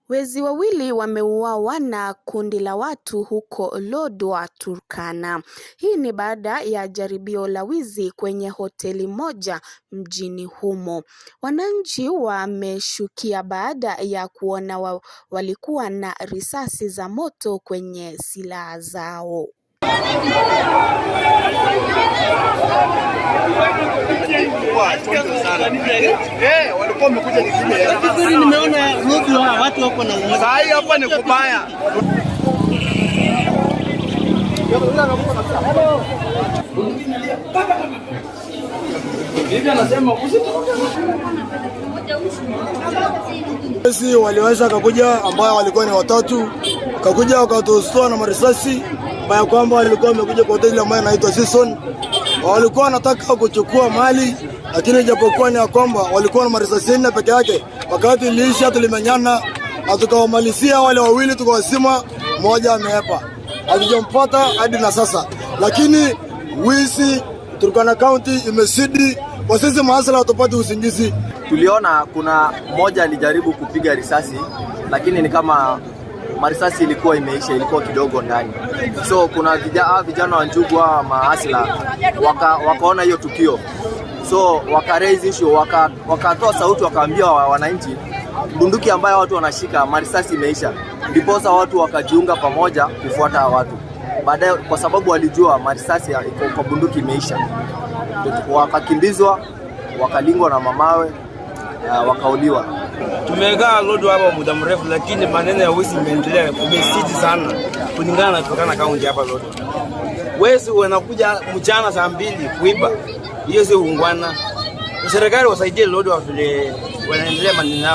Wezi wawili wameuawa na kundi la watu huko Lodwar, Turkana. Hii ni baada ya jaribio la wizi kwenye hoteli moja mjini humo. Wananchi wameshukia baada ya kuona walikuwa na risasi za moto kwenye silaha zao. Nimeona Lodwar watu wako na umoja. Saa hii hapa ni kubaya. Sisi waliweza kakuja ambao walikuwa ni watatu, kakuja wakatustoa na marisasi ambayo kwamba walikuwa wamekuja kwa hoteli ambayo inaitwa Season. Walikuwa wanataka kuchukua mali, lakini japokuwa ni ya kwamba walikuwa na marisasi nne peke yake. Wakati iliisha, tulimenyana na tukawamalizia wale wawili, tukawasima, mmoja ameepa, hatujampata hadi na sasa. Lakini wizi Turkana County imezidi kwa sisi mahasla, hatupati usingizi. Tuliona kuna mmoja alijaribu kupiga risasi, lakini ni kama marisasi ilikuwa imeisha, ilikuwa kidogo ndani. So kuna vijana wa njugu hawa mahasla wakaona hiyo tukio, so waka raise issue, wakatoa sauti, wakaambia wananchi bunduki ambayo watu wanashika marisasi imeisha, ndiposa watu wakajiunga pamoja kufuata watu baadaye, kwa sababu walijua marisasi kwa bunduki imeisha, wakakimbizwa, wakalingwa na mamawe, wakauliwa. Tumekaa Lodwar hapa muda mrefu, lakini maneno ya wizi imeendelea, kumezidi sana kulingana na Turkana County hapa Lodwar. Wezi wanakuja mchana saa 2 kuiba, hiyo si ungwana. Serikali wasaidie Lodwar vile wanaendelea maneno yao.